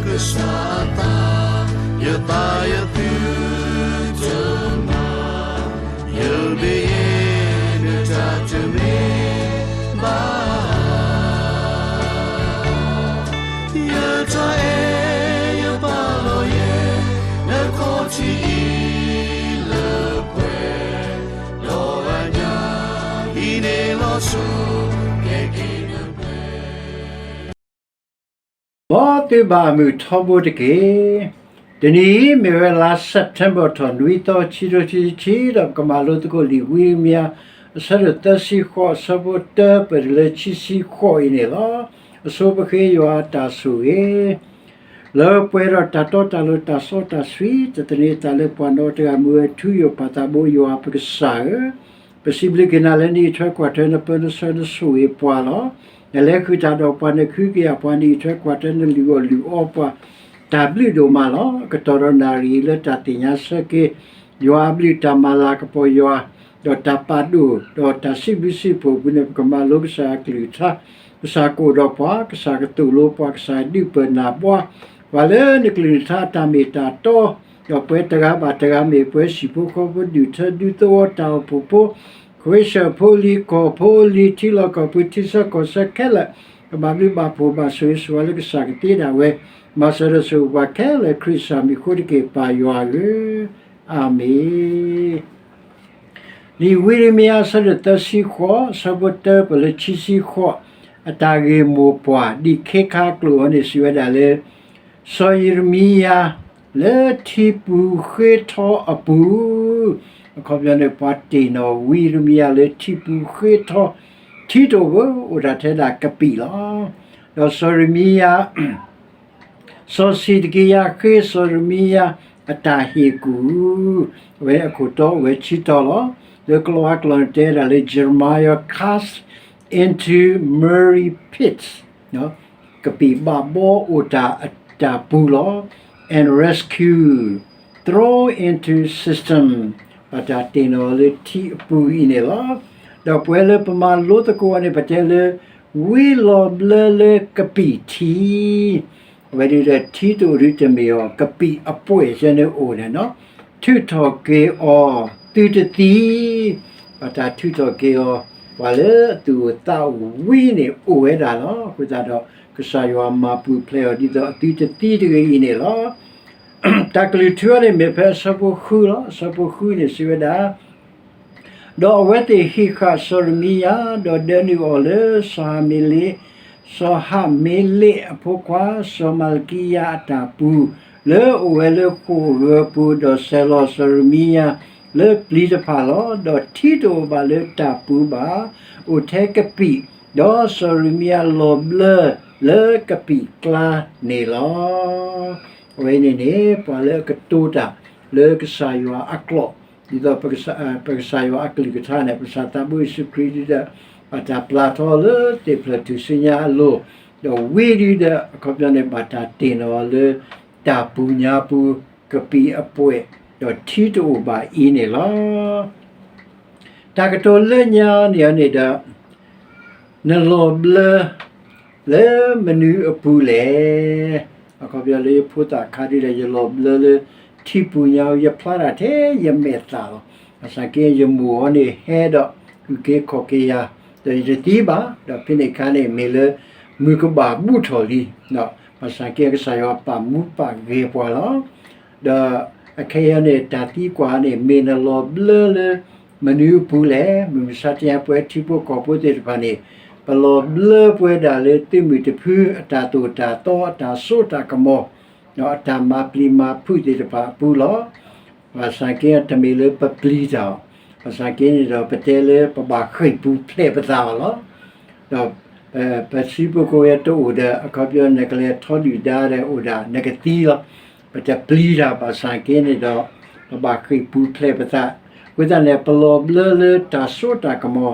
ကစၢ်အသး, ယသးယသုတမၤ, ယမ့ၢ်ယဲ နတၢ်တမ့ၢ်ဘၣ်. ယတၢ်အဲၣ်ယပာ်လီၤယဲ နခီၣ်ထံးအံၤလၢပှဲၤ, ဒီးအညၣ်အံၤန့ၣ်လီၤဆီ ကဲက့ၤနပှဲၤ မ်သုဘၣ်မုာ်ထီဘိတက့ၢ်. တနံၤအံၤမ့ၢ်ဝဲလါ September ထီၣ်နွံသီ ခံကထိခံဆံခံ ဒီးပကမၤလိသကိးလံာ်ဝံယံးရမံယၤ အဆၢဒိၣ်သၢဆံဃိး အဆၢဖိတၢ ပတုၤလၢခံဆံဃိးအံၤန့ၣ်လီၤ. အဆိပဃ့ယွၤအတၢ်ဆိၣ်ဂ့ၤ လၢပှဲၤဒီးတၢ်တီတၢ်လိၤ တၢ်စီတၢ်ဆှံ တသန့ၤအသးလၢပှၤနီတဂၤမူဝဲထူယိာ်ပၢ်သးဘိယွၤပကစၢ်ဧၢ, ပစံးဘျုးက့ၤနၤလၢနအံးထွဲကွၢ်ထွဲ နပၢနဆှၢနဆိၣ်ဂ့ၤပှၤလီၤ. နလဲၤဃုာ်တၢ်ဒီးပှၤ နဃုကယာ်ပှၤ နအံးထွဲကွၢ်ထွဲ နလုၢ်အီၣ်လုၢ်အီပှၤ တၢ်ဘျုးဒိၣ်မးလီၤ. အကတီၢ်ဒီးနၣ်ရံၣ်အံၤလၢတၢ်သ့ၣ်ညါဆၢက့ၤ ယွၤအဘျုးတၢ်မၤလၤကပီၤယွၤ ဒီးတၢ်ပာ်ဒိၣ် ဒီးတၢ်စံးဘျုးစံးဖှိၣ်အပူၤန့ၣ် ပကမၤလိကစၢ်အကလုၢ်ကထါ, ကစၢ်ကအိၣ်ဒီးပှၤ, ကစၢ်ကသိၣ်လိပှၤ, ကစၢ်ဒုးပၢၢ်နၢ်ဘှါ ပှၤလၢနကလုၢ်နကထါအတၢ်မ့ၢ်တၢ်တီ, ဒီးပှဲၤတဂၤဘၣ်တဂၤမ့ၢ်ပှဲၤဟံၣ်ဖိဃီဖိ ဒူၣ်ထၢဒူသဝီ တၢ်အိၣ်ဖှိၣ်ဖိ ခွ့ဆၢၣ်ဖိလံၤ ကီၢ်ဖိလံၤ ထံလီၢ်ကီၢ်ပူၤ ထံဆၢကီၢ်ဆၢခဲလၢာ်, ကဘၣ်ဘျုးဘၣ်ဖှိၣ်ဘၣ်ဆိၣ်ဂ့ၤဆိၣ်ဝါလၢကစၢ်ကတ့ဒၣ်ဝဲ, မၤစၢၤဒီးဆိၣ်ဂ့ၤပှၤခဲလၢာ် ခရံာ်ကစၢ်မံၤအဃိတက့ၢ် ပၢ်ယွၤဧၢ, အၤမ့ၣ်. လံာ်ဝံယံးရမံယၤ အဆၢဒိၣ်သၢဆံဃိး အဆၢဖိတၢ ပတုၤလၢခံဆံဃိး, အတၢ်ဂ့ၢ်မိၢ်ပှၢ် ဒ်ခ့ခါကျိာ်အံၤန့ၣ် စံးဝဲဒၣ်လၢ စီၤယံးရမံယၤ လၢထံပူၤဃ့ထီအပူၤ, အခီပညီန့ၣ် ပှၤတ့ၢ်နီၣ်ဝံယံးရမံယၤလၢထံပူၤဃ့ထီ, ထံတအိၣ်ဘၣ် အိၣ်ဒၣ်ထဲဒၣ်ကပံာ်လီၤ. ဒီးစီၤယံးရမံယၤ စီၤစံးဒကံယၤဃ့စီၤယံးရမံယၤအတၢ်ဟ့ၣ်ကူၣ်, အဝဲအခိၣ်တီအိၣ်ဝဲဆံတီၤလီၤ. လၢကီၤလၤဝါကျိာ်န့ၣ် တဲဒၣ်လၢ Jeremiah cast into miry pits, ကပံာ်ဘၣ်ဘီအိၣ်တၢ်အတၢ်ပူၤလီၤ. And rescue, thrown into system, ဘၣ်တၢ်တ့ၢ်နီၣ်လၢထံအပူၤအံၤန့ၣ်လီၤ. ဒီးပဝဲလၢပမၤလိသကိးအီၤန့ၣ် ပတဲလၢ ဝံလီၤဘျၢလၢကပံာ်ထံ အဝဲဒၣ်ဒီးထံတအိၣ်ဒုးတမ့ၢ်အီၤ ကပံာ်အပှဲၢ်ဆဲန့ၣ်အိၣ်န့ၣ်နီၤ, ထုးထီၣ်က့ၤအီၤသုတသံ, ဘၣ်တၢ်ထုးထီၣ်က့ၤအီၤ ပှၤလၢအသူၣ်အိၣ်သးအိၣ်ဝံန့ၣ်အိၣ်ဝဲဒၣ်လီၤ. အဃိသတးဒီး ကစၢ်ယွၤမၤပူၤဖျဲးအီၤဒ်သိးအသုတသံတဂ့ၤအံၤန့ၣ်လီၤ. တၢ်ကလုၢ်ထူအံၤန့ၣ် မ့ၢ်ဖဲအဆၢဖိဃုလီၤ. အဆၢဖိဃုန့ၣ်စံးဝဲဒၣ် ဒီးအဝဲသ့ၣ်ဟံးဃာ်စီၤရမံယၤ, ဒီးဒၢနုာ်အီၤလၢစီၤဟမ့လ့း, စီၤဟမ့လ့းအဖိခွါ စီၤမၤလကံယၤအတၢ်ပူၤ, လၢအအိၣ်ဝဲလၢဃိာ်အဂၢၤအပူၤ, ဒီးဆဲးလီၤစီၤရမံယၤလၢပျံၤတဖၣ်လီၤ. ဒီးထံတအိၣ်ဘၣ်လၢတၢ်ပူၤဘၣ်, အိၣ်ထဲကပံာ်, ဒီးစီၤရမံယၤလီၤဘျၢလၢကပံာ်ကျါန့ၣ်လီၤ. အဝဲန့ၣ်န့ၣ် ပှၤလၢအကတိၤတၢ်လၢကစၢ်ယွၤအကျိာ်, ဒ်သိးပကစၢ်ယွၤအကလုၢ်ကထါန့ၣ် ပကစၢ်သးဘိယ့ၣ်ၡူးခရံာ်ဒုဒီး ဘၣ်တၢ်ပျၢ်ထီလၢသ့ၣ်ဖျၢၣ်ထူၣ်စုညါအလိၤ, ဒီးဝံဒုဒီး အခီပညီန့ၣ် ဘၣ်တၢ်တ့ၢ်နီၣ်လၢတၢ်ပူၤညါပူၤ ကပံာ်အပှဲၢ်, ဒီးထံတအိၣ်ဘၣ်အံၤန့ၣ်လီၤ. တၢ်ကတိၤလၢညါန့ၣ်န့ၣ်ဒီး နလီၤဘျၢလၢမနုၤအပူၤလဲၣ်. အခီပညီလၢယဖိသၣ်ခါဒုဒီး ယလီၤဘျၢလၢထံပူၤညါ ယဖျါတၢ်ထဲယမဲာ်သၣ်လီၤ. ဘၣ်ဆၣ်က့ယမိၢ်အီၤန့ၣ်ဟဲဒီး အုၣ်က့ၤခီၣ်က့ၤယၤ, ဒီးယတသံဘၣ်, ဒီးဖဲန့ၣ်အခါန့ၣ် မ့ၢ်လၢမုၢ်ကဘၣ်ဘူးထီၣ်လံ, ဘၣ်ဆၣ်က့ကစၢ်ယွၤပာ်မူပာ်ဂဲၤပှၤလီၤ. ဒီးအခဲအံၤန့ၣ် တၢ်သံကွၢ်န့ၣ် မ့ၢ်နလီၤဘျၢလၢမနုၤအပူၤလဲၣ်. မုၢ်မဆါတနံၤပဝဲထံဖိကီၢ်ဖိသ့ၣ်တဖၣ်န့ၣ် ပလီၤဘျၢပဝဲဒၣ်လၢသုးမုၢ်တဖု အတၢ်သိၣ်တၢ်သီ အတၢ်စိတၢ်ကမီၤ ဒီးအတၢ်မၤပျံၤမၤဖုးသ့ၣ်တဖၣ်အပူၤလီၤ. ဘၣ်ဆၣ်က့တမ့ၢ်လၢပပျံၤတၢ်အီၤ, ဘၣ်ဆၣ်က့န့ၣ်ဒီး ပတဲလၢပဘၣ်ဃ့ၢ်ပူၤဖျဲးပသးအီၤလီၤ. ဒီး ပစုပူၤကိးဝဲတအိၣ်ဒီး အခီပညီ နကလဲၤထီဒုၣ်ဒါဒီးအိၣ်ဒၣ်နကသံလီၤ. ပတပျံၤတၢ်ဘၣ်ဆၣ်က့န့ၣ်ဒီး ပဘၣ်ဃ့ၢ်ပူၤဖျဲးပသး, အဃိသတးန့ၣ် ပလီၤဘျၢလၢတၢ်စိတၢ်ကမီၤ,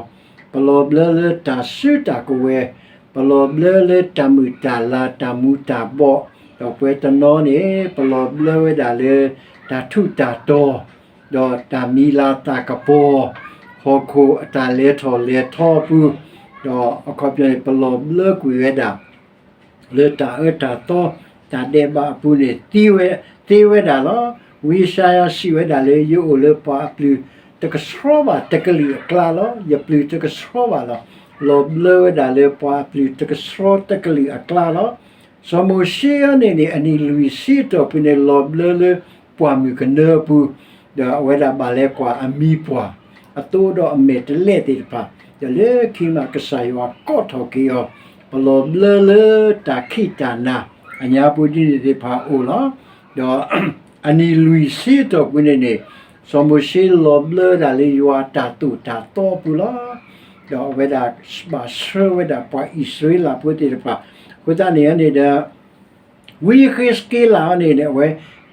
ပလီၤဘျၢလၢတၢ်စုတၢ်ကဝဲၤ, ပလီၤဘျၢလၢတၢ်မုာ်တၢ်လၤ တၢ်မူၤတၢ်ဘှီး, ဒီးပဝဲတနီၤန့ၣ် ပလီၤဘျၢဝဲဒၣ်လၢတၢ်ထူးတၢ်တီၤ ဒီးတၢ်မံၤလၤသၣ်ကပီၤ, ဟီၣ်ခိၣ်အတၢ်လဲၤထီၣ်လဲၤထီအပူၤ, ဒီးအခီပညီန့ၣ် ပလီၤဘျၢကွံာ်ဝဲဒၣ် လၢတၢ်အၢတၢ်သီ, တၢ် တၢ်ဒဲးဘးအပူၤန့ၣ် သ့ဝဲဒၣ်လီၤ. ဝံယၡါယၤစံးဝဲဒၣ်လၢ ယအိၣ်လၢပှၤအပျုၤတကဆှီဘၣ်တကလုာ်အကျါလီၤ. ယပျုၤတကဆှီဘၣ်လီၤ. လီၤဘျၢဝဲဒၣ်လၢပှၤအပျုၤတကဆှီတကလုာ်အကျါလီၤ. စီၤမိၤၡ့အံၤန့ၣ်န့ၣ် အနံၣ်လွံၢ်ဆံအတီၢ်ပူၤန့ၣ် လီၤဘျၢလၢပှၢ်မုၢ်ကနၢအပူၤ, ဒီးအဝဲဒၣ်ဘၣ်လဲၤကွၢ်အမံၤပှၢ် အသိဒီးအမဲာ်တလဲၣ်သ့ၣ်တဖၣ်, ဒီးလၢခံမးကစၢ်ယွၤကိးထီၣ်က့ၤအီၤ, ပလီၤဘျၢလၢတၢ်ခံးတၢ်နၤအညါပူၤဒ်န့ၣ်သ့ၣ်တဖၣ်အိၣ်လီၤ. ဒီးအနံၣ်လွံၢ်ဆံအတီၢ်ပူၤန့ၣ်န့ၣ်, စီၤမိၤၡ့လီၤဘျၢဒၣ်လၢယွၤအတၢ်သိၣ်တၢ်သီအပူၤလီၤ. ဒီးအဝဲဒၣ်ဘၣ်ဆှၢဝဲဒၣ်ပှၤအံၣ်စရ့လးဖိသ့ၣ်တဖၣ်, အဃိသတးန့ၣ်န့ၣ်ဒီး ဝံယဃ့းစက့လးအံၤန့ၣ်န့ၣ် အဝဲ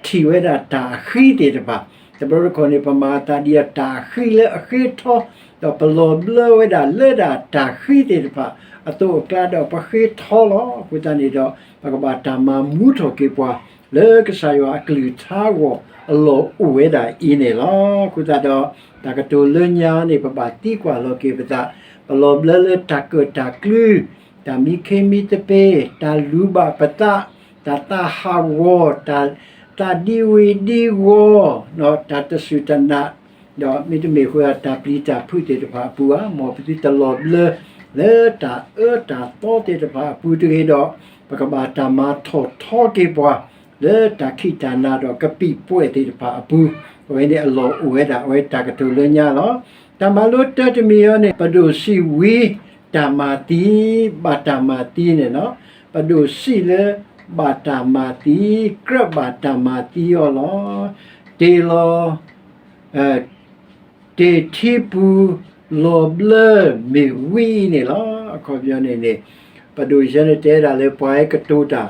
ထံၣ်ဝဲဒၣ်တၢ်အဃံသ့ၣ်တဖၣ်, တဘျီတခီၣ်န့ၣ် ပမၤအသးဒ်အတၢ်အဃံလၢအဃ့ထီ, ဒီးပလီၤဘျၢဝဲဒၣ်လၢဒၣ်တၢ်ဃံသ့ၣ်တဖၣ် အသိးအကျါဒီးပဃ့ထီလီၤ. အဃိသတးန့ၣ်ဒီး ပကဘၣ်တၢ်မၤမူထီၣ်က့ၤပှၤ လၢကစၢ်ယွၤအကလုၢ်ကထါအဂီၢ် အလီၢ်အိၣ်ဝဲဒၣ်အံၤန့ၣ်လီၤ. အဃိသတးဒီး တၢ်ကတိၤလၢညါန့ၣ် ပဘၣ်သံကွၢ်လီၤက့ၤပသး, ပလီၤဘျၢလၢတၢ်ကၢၣ်တၢ်ကျူ, တၢ်မံခ့မံသပ့ၤ, တၢ်လူၤဘၣ်ပသး, တၢ်သးဟးဂီၤ, တၢ်သးဒံဝ့ၤဒံဝီၤ, တၢ်တစူၢ်တနာ်, ဒီးမ့တမ့ၢ်ဃိ တၢ်ပျံၤတၢ်ဖုးသ့ၣ်တဖၣ်အပူၤဧါ, မ်ပသုတလီၤဘျၢ လၢတၢ်အၢတၢ်သီသ့ၣ်တဖၣ်အပူၤတဂ့ၤဒီး, ပကဘၣ်တၢ်မၤထီၣ်ထီက့ၤပှၤ လၢတၢ်ခံးတၢ်နၤဒီးကပံာ်ပှဲးသ့ၣ်တဖၣ်အပူၤ, အဝဲန့ၣ်အလီၢ်အိၣ်ဝဲဒၣ် အဝဲတၢ်ကတိၤလၢညါလီၤ. တၢ်မၤလိတၢတမံၤအံၤန့ၣ် ပဒိၣ်စံးဝံတၢ်မၤသံ, ဘၣ်တၢ်မၤသံန့ၣ်လီၤ. ပဒိၣ်စံးလၢ ဘၣ်တၢ်မၤသံ, ကြၢးဘၣ်တၢ်မၤသံအီၤလီၤ. တ့ၢ်လီၤ တ့ၢ်ထံပူၤ လီၤဘျၢမ့ၢ်ဝံအံၤန့ၣ်လီၤ. အခီပညီန့ၣ်န့ၣ် ပဒိၣ်ယဲန့ၣ်တဲဒၣ်လၢပှၤဟဲကတိၤတၢ်,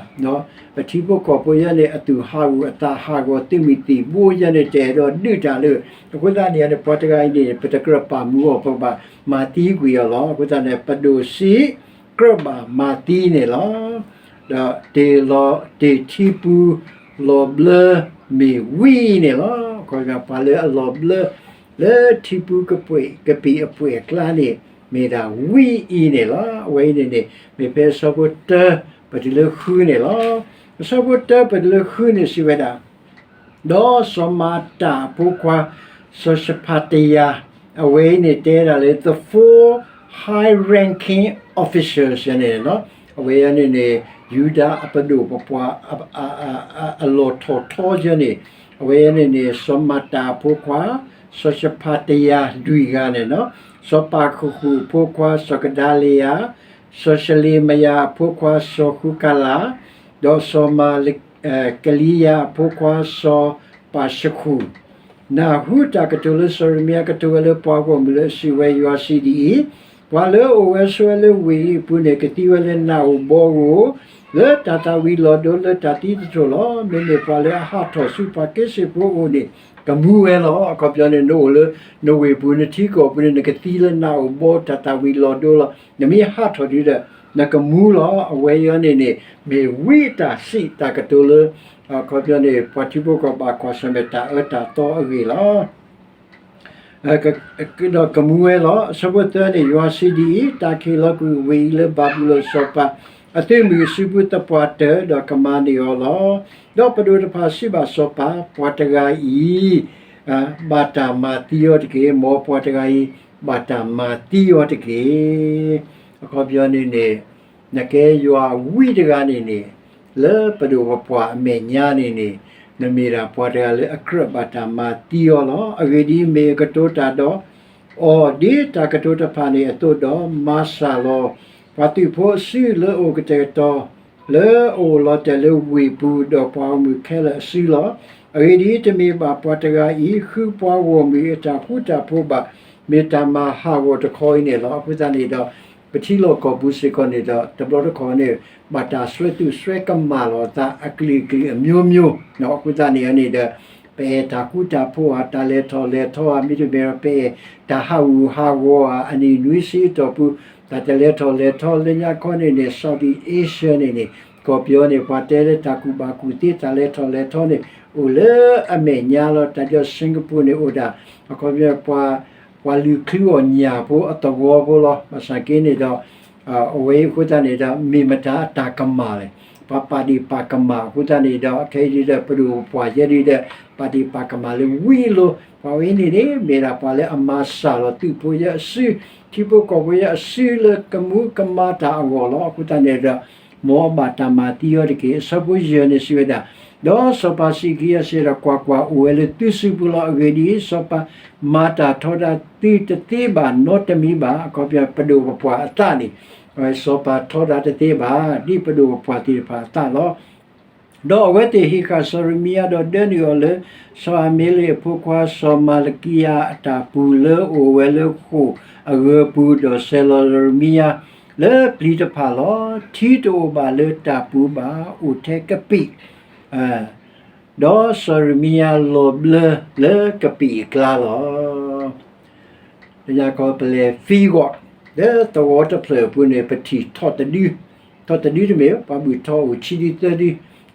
ပထံဖိကီၢ်ဖိယဲန့ၣ် အသူၣ်ဟးဂူာ်အသးဟးဂီၤ သုးမုၢ်သံၣ်ဘိယဲန့ၣ် တအဲၣ်ဒိးဒုးတၢ်လၢ, အဃိသတးန့ၣ်န့ၣ် ပှၤတဂၤအံၤန့ၣ် ပတကြၢးပာ်မူအီၤ ပကဘၣ်မၤသံကွံာ်အီၤလီၤ. အဃိသတးန့ၣ် ပဒိၣ်စံး ကြၢးဘၣ်မၤသံန့ၣ်လီၤ. ဒီးတ့ၢ်လီၤ တ့ၢ်ထံပူၤ လီၤဘျၢမ့ၢ်ဝံအံၤန့ၣ်လီၤ. အခီပညီပှၤလၢအလီၤဘျၢ လၢထံပူၤကပှဲၤ ကပံာ်အပှဲၤအကျါန့ၣ် မ့ၢ်ဒၣ်ဝံအံၤန့ၣ်လီၤ. အဝဲအံၤန့ၣ်န့ၣ် မ့ၢ်ဖဲအဆၢဖိတၢ ပတုၤလၢဃုန့ၣ်လီၤ. အဆၢဖိတၢပတုၤလၢဃုန့ၣ်စံးဝဲဒၣ် ဒီးစီၤမၤတၢ်အဖိခွါ စီၤၡဖးတယၤ, အဝဲအံၤန့ၣ်တဲဒၣ်လၢ the four high ranking officials န့ၣ်လီၤ. အဝဲအံၤန့ၣ်န့ၣ် ယူဒၤအပဒိၣ်ပပှၢ် အလီၢ်ထီၣ်ထီယဲန့ၣ်, အဝဲအံၤန့ၣ်န့ၣ် စီၤမၤတၢ်အဖိခွါ စီၤၡဖးတယၤလွံၢ်ဂၤန့ၣ်လီၤ. စီၤပၤဃူၣ်ဃူၣ်အဖိခွါ စီၤကဒၤလယၤ, စီၤၡလ့မယၤအဖိခွါ စီၤဃူကၤလး, ဒီးစီၤမၤ ကလံယၤအဖိခွါ စီၤပၤၡဃူၣ်, နၢ်ဟူတၢ်ကတိၤလၢစီၤယံးရမံယၤကတိၤဝဲလၢပှၤဂီၢ်မုၢ်လၢအစံးဝဲ ယွၤစံးဒ်အံၤ, ပှၤလၢအအိၣ်ဝဲဆိးဝဲလၢဝ့ၢ်အံၤအပူၤန့ၣ် ကသံဝဲလၢနးဧိၤဘီဧိၤ, လၢတၢ်သၣ်ဝံၤလီၤဒိလၢတၢ်သံသတြိာ်လီၤ. မ့မ့ၢ်ပှၤလၢအဟးထီၣ်ဆူပှၤက့စ့ၣ်ဖိအအိၣ်န့ၣ် ကမူဝဲလီၤ. အခီပညီန့ၣ် နအိၣ်လၢ နဝ့ၢ်ပူၤ နထံကီၢ်ပူၤန့ၣ် နကသံလၢနးဧိၤဘီ တၢ်သၣ်ဝံၤလီၤဒိလီၤ. နမ့ၢ်ဟးထီၣ်ဒုဒီး နကမူလီၤ. အဝဲအံၤန့ၣ်န့ၣ် မ့ၢ်ဝံအတၢ်စံးတၢ်ကတိၤလၢ အခီပညီန့ၣ် ပှၤထံဖိကီၢ်ဖိဘၣ်ကွၢ်ဆၢၣ်မဲာ်တၢ်အၢတၢ်သီအဂ့ၢ်လီၤ. ဒီးကမူဝဲလီၤ. အဆၢဖိသၢန့ၣ် ယွၤစံးဒ်အံၤ, တၢ်ကဟ့ၣ်လီၤကွံာ်ဝ့ၢ်အံၤလၢဘၤဘူလိၣ်စီၤပၤ အသုးမုၢ်အစုပူၤသပှၢ်တၢၢ် ဒီးကမၤန့ၢ်အီၤလီၤ. ဒီးပဒိၣ်တဖၣ်စံးဘၣ်စီၤပၤ, ပှၤတဂၤအံၤ ဘၣ်တၢ်မၤသံအီၤတက့ၢ်. မ်ပှၤတဂၤအံၤ ဘၣ်တၢ်မၤသံအီၤတက့ၢ်. အခီပညီန့ၣ်န့ၣ် နကဲယွၤဝံတဂၤန့ၣ်န့ၣ် လၢပဒိၣ်ပပှၢ်အမဲာ်ညါန့ၣ်န့ၣ် နမ့ၢ်ဒၣ်ပှၤတဂၤလၢအကြၢးဘၣ်တၢ်မၤသံအီၤလီၤ. အဂ့ၢ်ဒ်အံၤ, မ့ၢ်အကတိၤတၢ်ဒီးအီၤ ဒ်တၢ်ကတိၤတဖၣ်န့ၣ်အသိးဒီး မၤစၢ်လီၤ ပှၤသုးဖိအစုလၢအအိၣ်ကတဲာ်ကတီၤ လၢအအိၣ်လီၤတဲာ်လၢဝ့ၢ်ပူၤ ဒီးပှၤဂီၢ်မုၢ်ခဲလၢာ်အစုလီၤ. အဂ့ၢ်ဒ်အံၤ, တမ့ၢ်ဘၣ်ပှၤတဂၤအံၤ ဃုပှၤဂီၢ်မုၢ်အတၢ်ဃူတၢ်ဖိးဘၣ်, မ့ၢ်တၢ်မၤဟးဂီၤတခီအံၤန့ၣ်လီၤ. အဃိသတးန့ၣ်ဒီး ပထံလီၢ်ကီၢ်ပူၤစ့ၢ်ကီးန့ၣ်ဒီး တဘျီတခီၣ်န့ၣ် ဘၣ်တၢ်ဆှၢသူၣ်ဆှှဲကမၣ်လိာ်သးအကလုာ်ကလုာ်အမျိုးမျိုး, အဃိသတးန့ၣ်န့ၣ်ဒီး ပအဲၣ်တၢ်ဃူတၢ်ဖိးဧါ, တၢ်လဲၤထီၣ်လဲၤထီဧါ, မ့တမ့ၢ်ဒီး ပအဲၣ်တၢ်ဟးဂူာ်ဟးဂီၤဧါ, အနံၣ်နွံဆံအတီၢ်ပူၤ တၢ်တလဲၤထီၣ်လဲၤထီလၢညါခီန့ၣ်န့ၣ် Southeast Asia န့ၣ်န့ၣ် ကီၢ်ပယီၤန့ၣ် ပှၤတဲလၢတၢ်ကူၣ်ဘၣ်ကူၣ်သ့ တၢ်လဲၤထီၣ်လဲၤထီန့ၣ် အိၣ်လၢအမဲာ်ညါလီၤ. တၢ်ဒီး Singapore န့ၣ်အိၣ်ဒၣ် အခီပညီ ပှၤလုၢ်ချုအီၣ်ညၣ်ဖိအသဝီဖိလီၤ. ဘၣ်ဆၣ်က့န့ၣ်ဒီး အဝဲအံၤအဃိသတးန့ၣ်ဒီး မ့ၢ်မတၤအတၢ်ကမၣ်လဲၣ်. ပှၤပာ်ဒ့ၣ်ပာ်ကမၣ်အဃိသတးန့ၣ်ဒီး ခဲအံၤဒ်ဒီး ပဒိၣ်ပပှၢ်ယဲဒ်ဒီး ပာ်ဒ့ၣ်ပာ်ကမၣ်လၢဝံအလိၤ, ပှၤဝဲအံၤန့ၣ်န့ၣ် မ့ၢ်ဒၣ်ပှၤလၢအမၤစၢ်လီၤသုးဖိယဲအစု, ထံဖိကီၢ်ဖိယဲအစုလၢကမူကမၤတၢ်အဂီၢ်လီၤ. အဃိသတးန့ၣ်ဒီး မ်အဘၣ်တၢ်မၤသံအီၤတက့ၢ်. အဆၢဖိယဲၢ်န့ၣ်စံးဝဲဒၣ်, ဒီးစီၤပၤစံးက့ၤအီၤစံးဒီး, ကွၢ်ကွၢ်, အိၣ်ဝဲလၢသုစုပူၤလီၤ. အဂ့ၢ်ဒ်အံၤ, စီၤပၤမၤတၢ်ထီဒါသုတသ့ဘၣ်နီတမံၤဘၣ်. အခီပညီ ပဒိၣ်ပပှၢ်အသးန့ၣ် စီၤပၤထီဒါတသ့ဘၣ် ဒ်ပဒိၣ်ပပှၢ်သ့ၣ်တဖၣ်အသးလီၤ. ဒီးအဝဲသ့ၣ်ဟ့ၣ်ဃာ်စီၤယံးရမံယၤ ဒီးဒၢနုာ်အီၤလၢ စီၤအမၤလ့းအဖိခွါ စီၤမၤလကံယၤအတၢ်ပူၤလၢအအိၣ်ဝဲလၢဃိာ်အဂၢၤပူၤ, ဒီးဆဲးလီၤစီၤယံးရမံယၤလၢပျံၤတဖၣ်လီၤ. ထံတအိၣ်ဘၣ်လၢတၢ်ပူၤဘၣ်, အိၣ်ထဲကပံာ် ဒီးစီၤယံးရမံယၤလီၤဘျၢလၢကပံာ်အကျါလီၤ. လၢညါခီပလဲၤ field လၢသဝီတဖျၢၣ်အပူၤန့ၣ် ပထံၣ်ထီၣ်တဒု, ထီၣ်တဒုတမ့ၢ်, ပှၤဘုၣ်ထီၣ်အိၣ်ဆံဒုသၢဒု,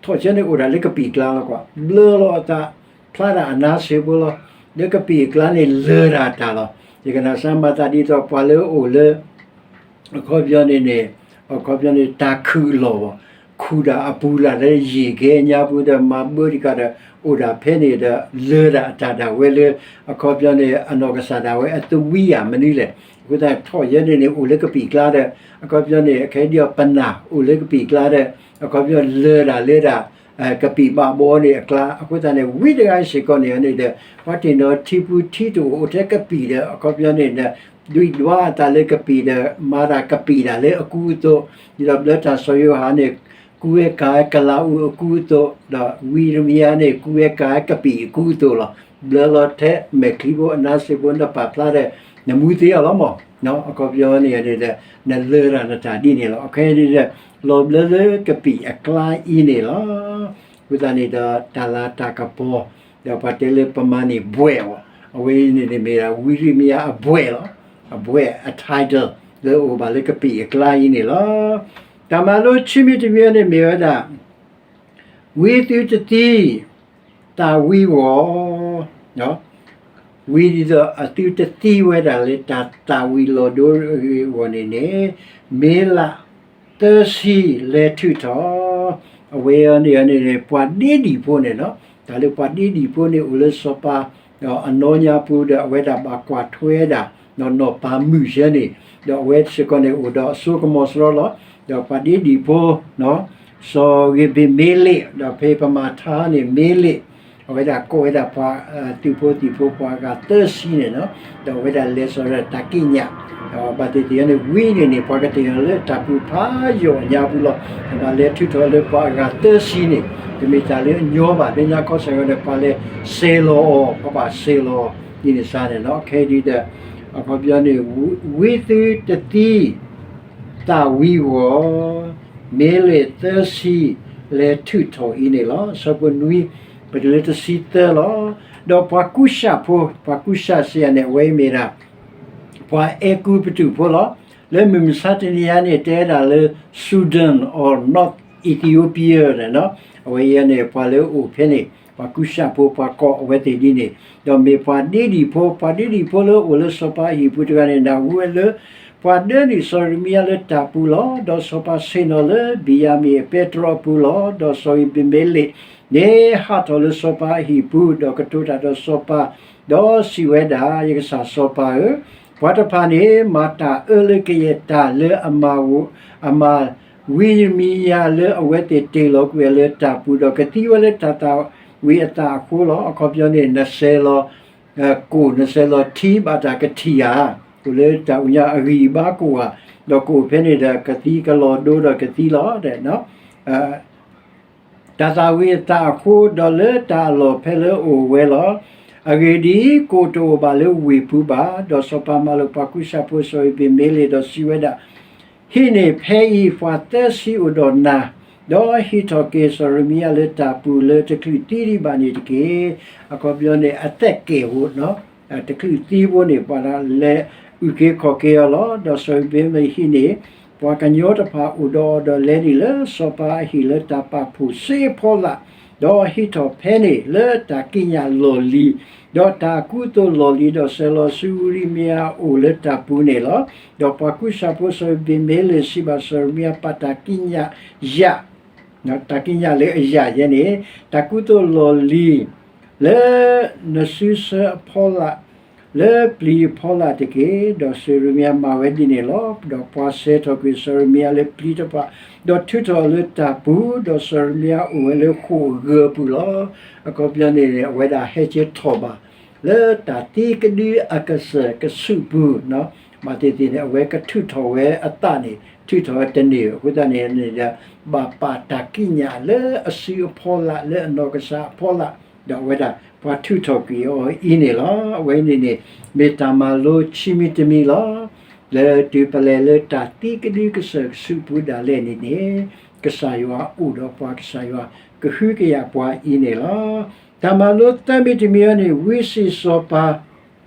ထီၣ်ဆၢန့ၣ်အိၣ်ဒၣ်လၢကပံာ်ကျါလီၤကွၢ်, ဘျၢလီၤအသး, ဖျါဒၣ်အနါစ့ဖိလီၤ. လၢကပံာ်အကျါန့ၣ်လၢၢ်ဒၣ်တၢ်လီၤ. ယကနၣ်စၢ်မၤသးဒ်သိးပှၤလၢအအိၣ်လၢ အခီပညီန့ၣ်န့ၣ်, အခီပညီန့ၣ် တၢ်ခုၣ်အလီၢ်ဘၣ်, ခူၣ်ဒၣ်အပူၤလၢ်လၢယံာ်ကဲညါပူၤဒီး မၤဘၢဒံးကဒီး အိၣ်ဒၣ်ဖဲန့ၣ်ဒီး လၢၢ်ဒၣ်အတၢ်ဒၣ်ဝဲလၢ အခီပညီန့ၣ် အနီၢ်ကစၢ်ဒၣ်ဝဲအသဝံယၤမနုၤလဲၣ်. အဃိသတးထီၣ်ယဲန့ၣ်န့ၣ် အိၣ်လၢကပံာ်ကျါဒီး အခီပညီန့ၣ် ခဲအံၤဒ်အီၤပနၢ်အိၣ်လၢကပံာ်ကျါဒီး အခီပညီလၢၢ်ဒၣ်လၢဒၣ် ကပံာ်ဘၣ်ဘီန့ၣ်အကျါ. အဃိသတးန့ၣ် ဝံတဂၤစ့ၢ်ကီးန့ၣ်န့ၣ်ဒီး ပှၤတ့ၢ်နီၣ်ထံပူၤထံတအိၣ်အိၣ်ထဲကပံာ်ဒီး အခီပညီန့ၣ်ဒီး ဒွံၣ်ဒွါအသးလၢကပံာ်ဒီး မၤတၢ်ကပံာ်ဒၣ်လၢအကူအသိး, ဒ်သိးဘျၢတၢ်စီၤယိၤဟၣ်န့ၣ် ကူဝဲကၤဝဲကလးအူအကူအသိး, ဒီးဝံယံးရမံယၤန့ၣ် ကူဝဲကၤဝဲကပံာ်အကူအသိးလီၤ. ဘျၢလီၤထဲမဲာ်ချံဖိအနါစ့ဖိ နပာ်ဖျါဒီး နမူသ့အီၤလီၤမး. အခီပညီန့ၣ်န့ၣ်ဒီး နလၢၢ်တၢ်နတၢ်ဒ်န့ၣ်လီၤ. အခဲအံၤဒ်ဒီး လီၤဘျၢလၢကပံာ်အကျါအံၤန့ၣ်လီၤ. အဃိသတးန့ၣ်ဒီး တၢ်လၤတၢ်ကပီၤ ဒီးပှၤတဲလၢပမၤန့ၢ်ဘှဲးအီၤ, အဝဲအံၤန့ၣ်န့ၣ်မ့ၢ်ဒၣ်ဝံယံးရမံယၤအဘှဲးလီၤ. အဘှဲး အ title လၢအအိၣ်ဘၣ်လၢကပံာ်အကျါအံၤန့ၣ်လီၤ. တၢ်မၤလိခံမံၤတမံၤန့ၣ်မ့ၢ်ဝဲဒၣ် ဝံသုတသံ သၣ်ဝံဂီၢ်, ဝံဒ်သိးအသုတသံဝဲဒၣ်လၢတၢ်သၣ်ဝံၤလီၤဒိအဂ့ၢ်အဂီၢ်န့ၣ်န့ၣ် မ့ၢ်လးသၢဆံလဲၤထုးထီၣ်, အဝဲအံၤန့ၣ်န့ၣ် ပှၤဒ့ဒံၣ်ဖိန့ၣ်လီၤ. တၢ်လၢပှၤဒ့ဒံၣ်ဖိန့ၣ် အိၣ်လၢစီၤပၤ အနီၢ်ညါပူၤဒီး အဝဲဒၣ်ဘၣ်ကွၢ်ထွဲဒၣ် နီၢ်ပၤမုၣ်ဆၢန့ၣ်, ဒီးအဝဲစ့ၢ်ကီးန့ၣ် အိၣ်ဒီးအစိကမီၤစရီလီၤ. ဒီးပှၤဒ့ဒံၣ်ဖိ စီၤဧ့ၤဘ့းမ့လ့း ဒီးဖဲပမၤထါန့ၣ် မ့လ့း အဝဲဒၣ်ကိးဝဲဒၣ်ပှၤ သုးဖိသံၣ်ဖိပှၤအဂၤသၢဆံန့ၣ်လီၤ. ဒီးအဝဲဒၣ်လဲၤစီၤဒီးတၢ်ကံးညာ်, ဒီးဘၣ်သ့ၣ်သ့ၣ်န့ၣ် ဝံန့ၣ်န့ၣ် ပှၤကတဲာ်အီၤလၢတၢ်ပူၤဖးယိာ်ညါပူၤလီၤ. ဒီးဘၣ်လဲၤထုးထီၣ်လၢပှၤအဂၤသၢဆံန့ၣ် တမ့ၢ်တၢ်လၢအညီဘၣ်. လၢညါခီဆၢကတီၢ်ဒီး ပှၤလဲၤစဲးလီၤအီၤ, ပှၤဘၣ်စဲးလီၤအီၤ ဒ်န့ၣ်စ့ၢ်န့ၣ်လီၤ. ခဲအံၤဒ်ဒီး အခီပညီန့ၣ် ဝံသုတသံ သၣ်ဝံဂီၢ်, မ့လ့းသၢဆံ လဲၤထုးထီၣ်အံၤန့ၣ်လီၤ. အဆၢဖိနွံ ပတုၤလၢတဆံသၢလီၤ. ဒီးပှၤကူၡးဖိ, ပှၤကူၡးစ့ၢ်ဧါန့ၣ် အဝဲအံၤမ့ၢ်ဒၣ် ပှၤအဲၤကူပတူးဖိလီၤ. လၢမုၢ်မဆါတနံၤအံၤန့ၣ် တဲဒၣ်လၢ Sudan or North Ethiopia န့ၣ်လီၤ. အဝဲအံၤန့ၣ် ပှၤလၢအအိၣ်ဖဲန့ၣ် ပှၤကူၡးဖိ ပှၤကိးအဝဲသ့ၣ်ဒ်န့ၣ်, ဒီးမ့ၢ်ပှၤဒ့ဒံၣ်ဖိ, ပှၤဒ့ဒံၣ်ဖိလၢအအိၣ်လၢစီၤပၤအဟံၣ်ပူၤတဂၤန့ၣ် နၢ်ဟူဝဲလၢ ပှၤဒၢနုာ်စီၤယံးရမံယၤလၢတၢ်ပူၤလီၤ. ဒီးစီၤပၤဆ့ၣ်နီၤလၢဘ့ၣ်ယၤမံၣ်အပဲတြီအပူၤလီၤ. ဒီးစီၤဧ့ၤဘ့းမ့လ့းန့ၣ် ဟးထီၣ်လၢစီၤပၤအဟံၣ်ပူၤ, ဒီးကတိၤတၢ်ဒီးစီၤပၤ, ဒီးစံးဝဲဒၣ်, ယကစၢ်စီၤပၤဧၢ, ပှၤတဖၣ်န့ၣ် မၤတၢ်အၢလၢကယဲၢ်တၢ်လၢအမၤ အမၤဝံယံးရမံယၤလၢအဝဲသ့ၣ်တ့ၢ်လီၤကွံာ်အီၤလၢတၢ်ပူၤ, ဒီးကသံဝဲလၢတၢ်သၣ်ဝံၤအသးအဃိလီၤ. အခီပညီန့ၣ် နဆဲးလီၤ ကိၣ် နဆဲးလီၤထံဘၣ်တၢ်ကထံၣ်ဧါ, အိၣ်လၢတၢ်အူညါအဂံၢ်အဘါကိၣ်ဧါ, ဒီးကိၣ်ဖဲန့ၣ်ဒီး ကသံကလီၤဒိဒီးကသံလီၤ. တၢ်သၣ်ဝံၤအသးအဃိ, ဒီးလၢတၢ်အလီၢ်ဖဲလၢအအိၣ်ဝဲလီၤ. အဂ့ၢ်ဒ်အံၤ, ကိၣ်တအိၣ်ဘၣ်လၢဝ့ၢ်ပူၤဘၣ်. ဒီးစီၤပၤမၢလီၤပှၤကူၡးဖိစီၤဧ့ၤဘ့းမ့လ့း ဒီးစံးဝဲဒၣ်, ဟံးန့ၢ်ဖဲအံၤပှၤသၢဆံအိၣ်ဒီးနၤ, ဒီးဟံးထီၣ်က့ၤစီၤယံးရမံယၤလၢတၢ်ပူၤလၢတချုးသံဒံးဘၣ်န့ၣ်တက့ၢ်. အခီပညီန့ၣ် အသက်ကယ်ဖို့ တချုးသံဖိန့ၣ် ပှၤလဲၤအုၣ်က့ၤခီၣ်က့ၤအီၤလီၤ. ဒီးစီၤဧ့ၤဘ့းမ့လ့းဟံးန့ၢ် ပှၤကညီတဖၣ်အိၣ်ဒီးအီၤဒီးလဲၤဒံးလၢစီၤပၤအဟံၣ်လၢတၢ်ပာ်ဖှိၣ်စ့အဖီလာ်, ဒီးဟံးထီၣ်ဖဲန့ၣ်လၢတၢ်ကံးညာ်လီၢ်လံၤ, ဒီးတၢ်ကူသိးလီၢ်လံၤ, ဒီးဆဲးလီၤဆူယံးရမံယၤအအိၣ်လၢတၢ်ပူၤန့ၣ်လီၤ. ဒီးပှၤကူၡးဖိစီၤဧ့ၤဘ့းမ့လ့းစံးဘၣ်စီၤယံးရမံယၤ, ပာ်တၢ်ကံးညာ်ယၤ တၢ်ကံးညာ်လၢအယၢ်ယဲန့ၣ်, တၢ်ကူသိးလီၢ်လံၤ လၢနစုဆၢအဖီလာ်, လၢပျံၤအဖီလာ်တက့ၢ်. ဒီးစီၤယံးရမံယၤမၤဝဲဒ်န့ၣ်လီၤ. ဒီးပှၤဆှၢထီၣ်ကွံာ်စီၤယံးရမံယၤလၢပျံၤတဖၣ်, ဒီးထုးထီၣ်အီၤလၢတၢ်ပူၤ, ဒီးစီၤယံးရမံယၤအိၣ်ဝဲလၢဃိာ်အဂၢၢ်အပူၤလီၤ. အခီပညီန့ၣ် အဝဲဒၣ်ဟဲက့ၤထီၣ်ဘၣ် လၢတၢ်သံကဒုအကစၢၢ်ကဆူးပူၤ, ဘၣ်သ့ၣ်သ့ၣ်န့ၣ် အဝဲကထုးထီၣ်ဝဲအသးန့ၣ် ထုးထီၣ်ဝဲတန့ၢ်, အဃိသတးန့ၣ်ဒီး ဘၣ်ပာ်တၢ်ကံးညာ်လၢအစုအဖီလာ် လၢအနီၢ်ကစၢ်အဖီလာ်, ဒီးအဝဲဒၣ်ပှၤထုးထီၣ်ကွံာ်အီၤအံၤန့ၣ်လီၤ. အဝဲန့ၣ်န့ၣ် မ့ၢ်တၢ်မၤလိခံမံၤတမံၤလီၤ. လၢတုၤပလဲၤလၢတၢ်သံကဒုကစၢၢ်ကဆူးပူၤဒၣ်လဲာ်န့ၣ်န့ၣ်, ကစၢ်ယွၤအိၣ်ဒီးပှၤ, ကစၢ်ယွၤကဟုကယာ်ပှၤအံၤန့ၣ်လီၤ. တၢ်မၤလိသၢမံၤတမံၤအံၤန့ၣ် ဝံစံးစီၤပၤ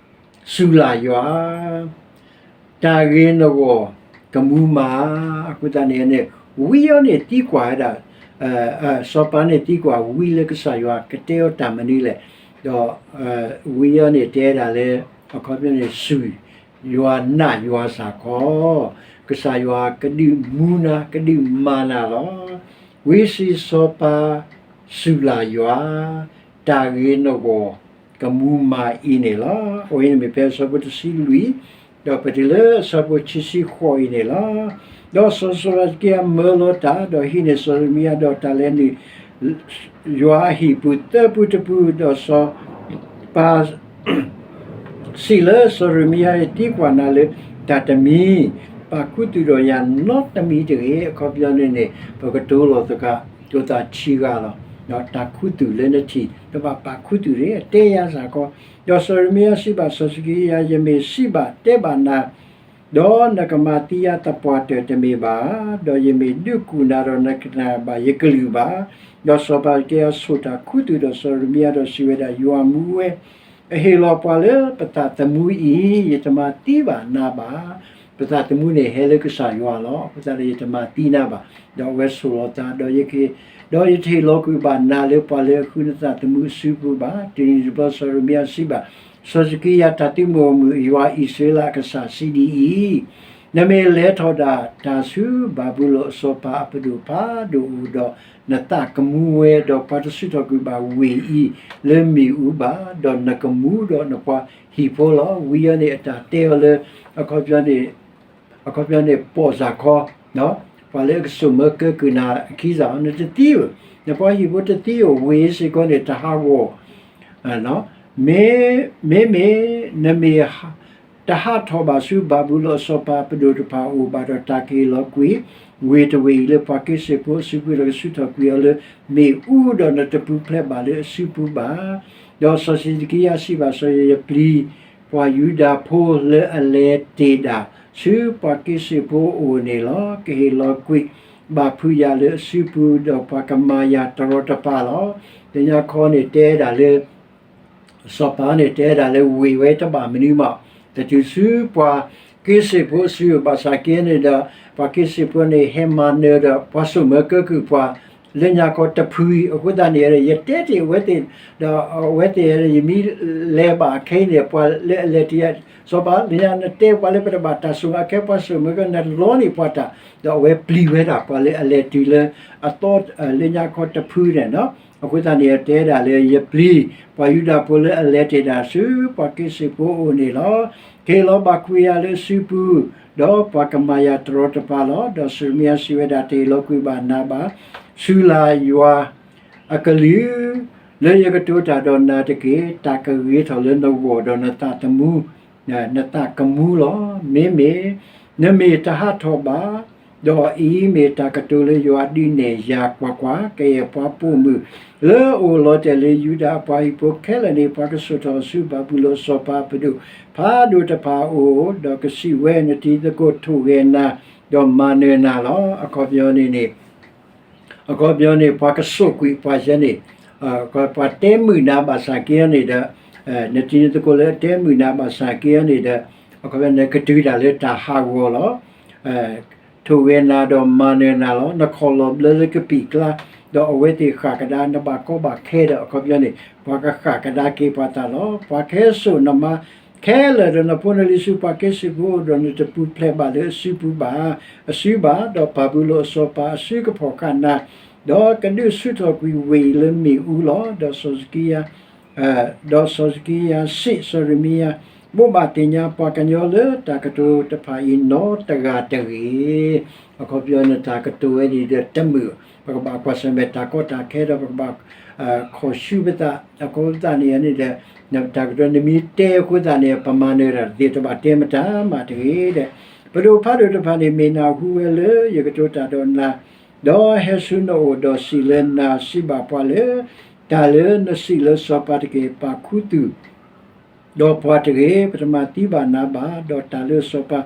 စူၢ်လၢ်ယွၤ, တၢ်ဂ့ၤနဂီၢ်ကမူမၤ, အဃိသတးန့ၣ်န့ၣ် ဝံအံၤန့ၣ်သံကွၢ်ဝဲဒၣ်, စီၤပၤန့ၣ်သံကွၢ်ဝံလၢကစၢ်ယွၤကတဲအီၤတၢ်မနုၤလဲၣ်, ဒီးဝံအံၤန့ၣ်တဲဒၣ်လၢ အခီပညီန့ၣ် စူၢ်ယွၤနာ်ယွၤစ့ၢ်ကီး, ကစၢ်ယွၤကဒုးမူနၤ ကဒုးမၤနၤလီၤ. ဝံစံးစီၤပၤ စူၢ်လၢ်ယွၤ, တၢ်ဂ့ၤနဂီၢ်ကမူမၤအံၤန့ၣ်လီၤ. အဝဲန့ၣ်မ့ၢ်ဖဲအဆၢဖိတဆံလွံၢ်, ဒီးပတုၤလၢအဆၢဖိခံဆံဃိးအံၤန့ၣ်လီၤ. ဒီးစီၤစရၢကံယၤမၢလီၤတၢ်, ဒီးဟံးန့ၢ်စီၤယံးရမံယၤဒီးတၢ်လဲၤနုာ် ယွၤအဟံၣ်ပူၤသၢပူၤတပူၤ, ဒီးစီၤပၤ စံးလၢစီၤယံးရမံယၤ ယသံကွၢ်နၤလၢတၢ်တမံၤ, ပာ်ခူသူၣ်ဒီးယၤနီတမံၤတဂ့ၤ. အခီပညီန့ၣ်န့ၣ် ပကတိၤလီၤသကိး တိၤသးဆံဂၤလီၤ. တၢ်ခူသူၣ်လၢနထံၣ် တဘၣ်ပာ်ခူသူၣ်တဂ့ၤ, တဲယၤစ့ၢ်ကီး. ဒီးစီၤယံးရမံယၤစံးဘၣ်စီၤစကံယၤ, ယမ့ၢ်စံးဘၣ်တဲဘၣ်နၤ ဒီးနကမၤသံယၤသပှၢ်တၢၢ်တမ့ၢ်ဘၣ်ဧါ. ဒီးယမ့ၢ်ဒုးကူၣ်နၤဒီးနကနၣ်ဘၣ်ယကလုၢ်ဘၣ်. ဒီးစီၤပၤစကံယၤဆိၣ်တၢ်ခူသူၣ်ဒီးစီၤယံးရမံယၤဒီးစံးဝဲဒၣ်, ယွၤမူဝဲ အဟ့ၣ်လီၤပှၤလၢပသးသမူအံၤ, ယတမၤသံဘၣ်နၤဘၣ်. ပသးသမူန့ၣ်ဟဲလၢကစၢ်ယွၤလီၤ. အဃိသတးဒီးယတမၤသံနၤဘၣ်. ဒီးအဝဲဆိၣ်လီၤသး, ဒီးယကဟ့ၣ်, ဒီးယတဟ့ၣ်လီၤကွံာ်ဘၣ်နၤလၢပှၤလၢအဃုနသးသမူအစုပူၤဘၣ်. တုၤနုၤတဘျီစီၤယံးရမံယၤစံးဘၣ်စီၤစကံယၤ, တၢ်သုးမုၢ်အိၣ်မုာ်ယွၤအံၣ်စရ့လးအကစၢ်စံးဒ်အံၤ, နမ့ၢ်လဲၤထီၣ်ဒၣ်တၢ်ဆူဘၤဘူလိၣ်အစီၤပၤအပဒိၣ်ဖးဒိၣ်အအိၣ်ဒီး နသးကမူဝဲ, ဒီးပှၤတဆူၣ်ထီၣ်ကွံာ်ဘၣ်ဝ့ၢ်အံၤလၢမ့ၣ်အူဘၣ်, ဒီးနကမူဒီးနပှၤဟံၣ်ဖိလီၤ. ဝံအံၤန့ၣ် အတၢ်တဲအီၤလၢ အခီပညီန့ၣ် အခီပညီန့ၣ် ပိာ်စ့ၢ်ကီး ပှၤလၢအကစိာ်မၢကဲကုၢ်နၤအခံစ့ၢ်ကီး, နတသံဧိၤ, နပှၤဟံၣ်ဖိတသံဧိၤ, ဝ့ၢ်စ့ၢ်ကီးန့ၣ် တဟးဂီၤ မ့မ့ၢ် နမ့ၢ်တဟးထီၣ်ဘၣ်ဆူဘၤဘူလိၣ်အစီၤပၤအပဒိၣ်တဖၣ်အအိၣ်ဘၣ်ဒီး တၢ်ကဟ့ၣ်လီၤကွံာ် ဝ့ၢ်တဝ့ၢ်အံၤလၢပှၤက့စ့ၣ်ဖိအစုပူၤဒီး ကဆူၣ်ထီၣ်ကွံာ်အီၤလၢမ့ၣ်အူ, ဒီးနတပူၤဖျဲးဘၣ်လၢအစုပူၤဘၣ်. ဒီးစီၤစံးဒကံယၤစံးဘၣ်စီၤယၤ, ယပျံၤ ပှၤယူဒၤဖိလၢအလဲၤတ့ၢ်ဒၣ်ဆူပှၤက့စ့ၣ်ဖိအအိၣ်န့ၣ်လီၤ. ကဟ့ၣ်လီၤကွံာ်ဘၣ်ဖုးယၤလၢအစုပူၤ, ဒီးပှၤကမၤယၤတရီတပါလီၤ. လၢညါခီန့ၣ်တဲဒၣ်လၢ စီၤပၤန့ၣ်တဲဒၣ်လၢဝ့ၢ်ဝဲတဘၣ်မနုၤမး, တတုၤဆူပှၤက့စ့ၣ်ဖိအစု ဘၣ်ဆၣ်က့န့ၣ်ဒီး ပှၤက့စ့ၣ်ဖိန့ၣ် ဟဲမၤနၢၤဒီး ပှၤစိာ်မၢကဲကုၢ်ပှၤ လၢညါခီတဖုအံၤ, အဃိသတးန့ၣ် ယတဲတ့ၢ်အဝဲသ့ၣ်, ဒီးအဝဲသ့ၣ် ယမ့ၢ်လဲၤဘၣ်အခဲအံၤန့ၣ် ပှၤလၢအလဲၤတ့ၢ်ယၤ, စီၤပၤ လၢညါနတဲပှၤလၢပတဘၣ်တၢ်စိာ်မၢကဲ ပှၤစိာ်မၢကဲ နတလီန့ၢ်ပှၤတၢ်, ဒီးအဝဲပျံၤဝဲဒၣ်ပှၤလၢအလဲၤတုၤလၢအသီ လၢညါခီတဖုန့ၣ်, အဃိသတးန့ၣ် တဲဒၣ်လၢယပျံၤ ပှၤယူဒၤဖိလၢအလဲၤတ့ၢ်ဒၣ်ဆူပှၤက့စ့ၣ်ဖိအအိၣ်န့ၣ်လီၤ. ကဟ့ၣ်လီၤဘၣ်ကွံာ်ယၤလၢအစုပူၤ, ဒီးပှၤကမၤယၤတရီတပါလီၤ. ဒီးစီၤယံးရမံယၤစံးဝဲဒၣ်, တဟ့ၣ်လီၤကွံာ်ဘၣ်နၤဘၣ်, စူၢ်လၢ်ယွၤအကလုၢ် လၢယကတိၤတၢ်ဒီးနၤတက့ၢ်. တၢ်ကဂ့ၤထီၣ်လၢနဂီၢ်ဒီးနသးသမူ, နသးကမူလီၤ. မ့မ့ၢ် နမ့ၢ်တဟးထီၣ်ဘၣ်, ဒီးအံၤမ့ၢ်တၢ်ကတိၤလၢယွၤဒုးနဲၣ်ယၤ, ကွၢ်ကွၢ်, ကယဲၢ်ပှၤပိာ်မုၣ်လၢအအိၣ်လီၤတဲာ်လၢယူဒၤအပှၤဟံၣ်ဖိခဲလၢာ်န့ၣ် ပှၤကစိာ်ထီၣ်ဆူဘၤဘူလိၣ်အစီၤပၤအပဒိၣ်ဖးဒိၣ်တဖၣ်အအိၣ်, ဒီးကစံးဝဲ, နတံၤသကိးထိၣ်ဂဲၤနၤ, ဒီးမၤနၢၤနၤလီၤ. အခီပညီန့ၣ်န့ၣ် အခီပညီန့ၣ် ပှၤကစိာ်ကွံာ်ပှၤယဲန့ၣ်, ပှၤတဲမုာ်နၤဘၣ်ဆၣ်က့န့ၣ်ဒီး, နတံၤသကိးလၢအတဲမုာ်နၤဘၣ်ဆၣ်က့န့ၣ်ဒီး, အခီပညီန့ၣ်ကတုၤတၢ်လၢတၢ်ဟးဂီၤလီၤ. ထိၣ်ဂဲၤနၤဒီးမၤနၢၤနၤလီၤ. နခီၣ်လီၤဘျၢလၢကပံာ်ကျါ, ဒီးအဝဲသ့ၣ်ဃၣ်ကဒါနဘၣ်ကီဘၣ်ခဲဒီး အခီပညီန့ၣ် ပှၤကဃၣ်ကဒါက့ၤပှၤသးလီၤ. ပှၤကဟဲစိာ်နမါခဲလၢာ်ဒီးနဖိနလံၤဆူပှၤက့စ့ၣ်ဖိအအိၣ်ဒီး နတပူၤဖျဲးဘၣ်လၢအစုပူၤဘၣ်, အစုဘၣ်, ဒီးဘၤဘူလိၣ်အစီၤပၤအစုကဖီၣ်ဃာ်နၤ, ဒီးကဒုးဆူၣ်ထီၣ်ကွံာ်ဝ့ၢ်အံၤလၢမ့ၣ်အူလီၤ. ဒီးစီၤစကံယၤ ဒီးစီၤစကံယၤစံး, စီၤရမံယၤ, ဘိးဘၣ်သ့ၣ်ညါပှၤကညီလၢတၢ်ကတိၤတဖၣ်အံၤနီတဂၤတဂ့ၤ. အခီပညီန့ၣ် တၢ်ကတိၤဝဲန့ၣ်ဒီးတမုာ်, ပကဘၣ်ကွၢ်ဆၢၣ်မဲာ်တၢ်ကီတၢ်ခဲဒီး ပကဘၣ် ခိးဆူပသး, အဃိသတးန့ၣ်န့ၣ်ဒီး တၢ်ကတိၤနမ့ၢ်တဲအဃိသတးန့ၣ် ပမၤနၢၤတၢ်သ့ၣ်တဖၣ်တဲမတၤမးတဂ့ၤဒီး, ပဒိၣ်ဖးဒိၣ်တဖၣ်န့ၣ် မ့ၢ်နၢ်ဟူဝဲလၢယကတိၤတၢ်ဒီးနၤ, ဒီးဟဲဆူနအိၣ်ဒီးစံးလၢနၤ, စံးဘၣ်ပှၤလၢ တၢ်လၢနစံးလၢစီၤပၤတက့ၢ်, ပာ်ခူသူၣ် ဒီးပှၤတဂ့ၤ, ပတမၤသံဘၣ်နၤဘၣ်, ဒီးတၢ်လၢစီၤပၤ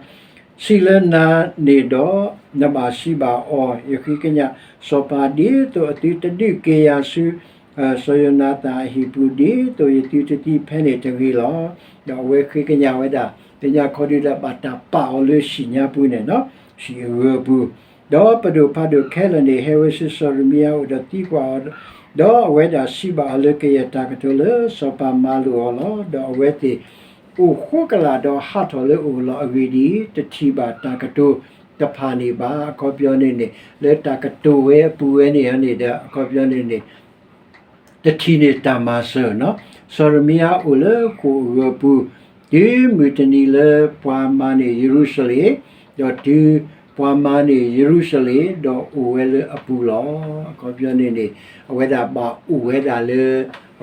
စံးလၢနၤန့ၣ်ဒီး နဘၣ်စံးဘၣ်အီၤ, ယဃ့ကညးစီၤပၤဒ်သိးအသုတဒုးက့ၤယၤဆူ စီၤယိၤနၤသၣ်အဟံၣ်ပူၤ, ဒ်သိးယသုတသံဖဲန့ၣ်တဂ့ၤလီၤ. ဒီးအဝဲဃ့ကညးဝဲဒၣ် သ့ၣ်ညါခီဒုဒီး ဘၣ်တၢ်ပာ်အီၤလၢဟံၣ်ညါပူၤန့ၣ်, ဟံၣ်အဂၢၤပူၤ, ဒီးပဒိၣ်ဖးဒိၣ်ခဲလၢာ်န့ၣ် ဟဲဝဲဆူစီၤရမံယၤအအိၣ်ဒီးသံကွၢ်အီၤ, ဒီးအဝဲဒၣ်စံးဘၣ်အီၤလၢကယဲၢ်တၢ်ကတိၤလၢစီၤပၤမၤလိာ်အီၤလီၤ. ဒီးအဝဲသ့ၣ်အိၣ်ဃိကလာ်ဒီးဟးထီၣ်လၢအအိၣ်လီၤ. အဂ့ၢ်ဒ်အံၤ, တထံၣ်ဘၣ်တၢ်ကတိၤတဖၣ်န့ၣ်ဘၣ်. အခီပညီန့ၣ်န့ၣ် လၢတၢ်ကတိၤဝဲအပူၤဝဲန့ၣ်န့ၣ်ဒီး အခီပညီန့ၣ်န့ၣ် တထံၣ်န့ၢ်တၢ်မၤစၢၤနီၤ. စီၤရမံယၤအိၣ်လၢဃိာ်အဂၢၤပူၤ, တုၤမုၢ်တနံၤလၢပှၤမၤန့ၢ်ယရူၤၡလ့ၣ်, ဒီးတုၤပှၤမၤန့ၢ်ယရူၤၡလ့ၣ်, ဒီးအိၣ်ဝဲလၢအပူၤလီၤ. အခီပညီန့ၣ်န့ၣ် အဝဲဒၣ်ဘၣ်အိၣ်ဝဲဒၣ်လၢ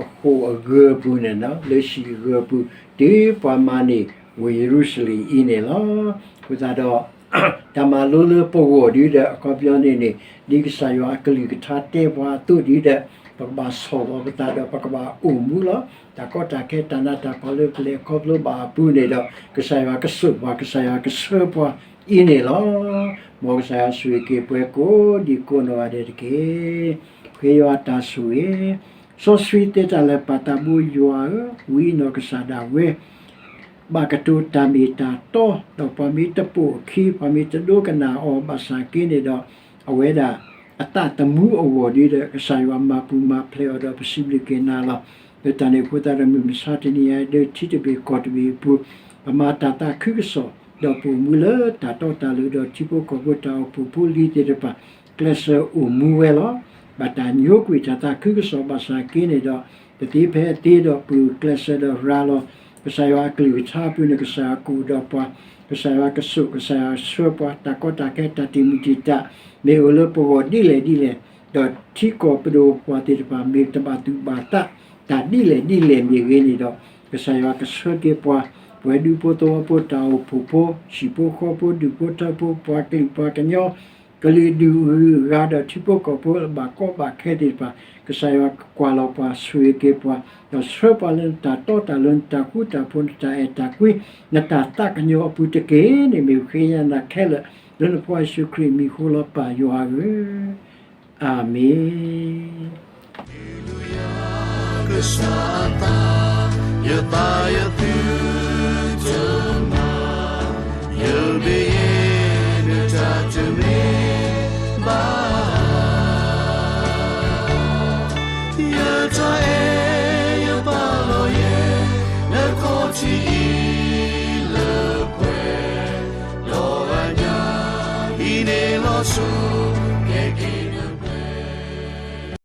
အဃိာ်အဂၢၤပူၤန့ၣ်, လၢဟံၣ်အဂၢၤပူၤ, တုၤပှၤမၤန့ၢ်ဝ့ၢ်ယရူၤၡလ့ၣ်အံၤန့ၣ်လီၤ. အဃိသတးဒီး တၢ်မၤလိလၢပဂီၢ်ဒ်ဒီး အခီပညီန့ၣ်န့ၣ် ဒ်ကစၢ်ယွၤအကလုၢ်ကထါတဲပှၤအသိးဒ်ဒီး ပကဘၣ်ဆီၣ်လီၤပသးဒီး ပကဘၣ်အိၣ်မူလီၤ. တၢ်ကီတၢ်ခဲတၢ်နးတၢ်ဖှီၣ်လၢပလဲၤခီဖျိဘၣ်အပူၤန့ၣ်ဒီး ကစၢ်ယွၤကစိာ်ပှၤ, ကစၢ်ယွၤကဆှၢပှၤအံၤန့ၣ်လီၤ. မ်ကစၢ်ယွၤဆိၣ်ဂ့ၤက့ၤပှၤကိးဒံကိးနီၢ်ဂၤဒဲးတက့ၢ်. ဃ့ယွၤတၢ်ဆိၣ်ဂ့ၤ, စီဆှံသ့တၢ်လၢာ်ပၢ်သးဘိယွၤဧၢ, ဝံအံၤနီၢ်ကစၢ်ဒၣ်ဝဲ ဘၣ်ကတိၤတၢ်မ့ၢ်တၢ်တီ, ဒီးပှၤမ့ၢ်တပိာ်အခံ, ပှၤမ့ၢ်တဒိကနၣ်အီၤ, ဘၣ်ဆၣ်က့န့ၣ်ဒီး အဝဲဒၣ်အသးသမူအဂီၢ်ဒ်ဒီး ကစၢ်ယွၤမၤပူၤမၤဖျဲးအီၤဒီး ပစံးဘျုးက့ၤနၤလီၤ. လၢတၢ်န့ၣ်အဃိသတးဒီး မုၢ်မဆါတနံၤအံၤ လၢထံတဘ့ၣ်ကီၢ်တဘ့ၣ်အပူၤ, ပမၤတၢ်သးခုကစီၣ်, ဒီးပအိၣ်မူလၢတၢ်တီတၢ်လိၤ, ဒီးထံဖိကီၢ်ဖိတၢ်အိၣ်ဖှိၣ်ဖိလံၤသ့ၣ်တဖၣ် ကျဲးစၢးအိၣ်မူဝဲလီၤ. ဘၣ်တၢ်ညိကွံာ်တၢ်သးခုကစီၣ်, ဘၣ်ဆၣ်က့န့ၣ်ဒီး တသ့ဖဲအသ့ဒီး ပကျဲးစၢးဒီးရၤလီၤ ကစၢ်ယွၤအကလုၢ်ကထါအပူၤန့ၣ် ကစၢ်ယွၤကအိၣ်ဒီးပှၤ, ကစၢ်ယွၤကစိာ်, ကစၢ်ယွၤဆှၢပှၤ, တၢ်ကီတၢ်ခဲတၢ်တံာ်မုၢ်တံာ်တာ် မ့ၢ်အိၣ်လၢပဂီၢ်ဒ်လဲၣ်ဒ်လဲၣ်, ဒီးထံကီၢ်ပဒိၣ်ပှၤသ့ၣ်တဖၣ် မ့ၢ်တဘၣ်သူၣ်ဘၣ်သး တၢ်ဒ်လဲၣ်ဒ်လဲၣ်မ့ၢ်ဂ့ၤန့ၣ်ဒီး ကစၢ်ယွၤကဆှၢက့ၤပှၤ, ပဝဲဒူဖိသဝီဖိတၢ်အိၣ်ဖှိၣ်ဖိ, ဟံၣ်ဖိဃီဖိ, ဒူၣ်ဖိထၢဖိ, ပှၤကလုာ်ပှၤကညီ ကလုာ်ဒူၣ်ဂုၤဂၤဒီးထံဖိကီၢ်ဖိလၢဘၣ်ကီဘၣ်ခဲသ့ၣ်တဖၣ်, ကစၢ်ယွၤကကွၢ်လီၤပှၤ, ဆိၣ်ဂ့ၤက့ၤပှၤ, ဒီးဆှၢပှၤလၢနတၢ်တီတၢ်လိၤ, နတၢ်ဃူတၢ်ဖိး, နတၢ်အဲၣ်တၢ်ကွံ, နတၢ်သးကညီၤအပူၤတက့ၢ်န့ၣ် မ့ၢ်ဃ့ယၤနၤခဲလၢာ်, လၢနဖိယ့ၣ်ၡူးခရံာ်အမံၤဃိလီၤ ပၢ်ယွၤဧၢ, အၤမ့ၣ်. ကစၢ်အသး, ယသးယသု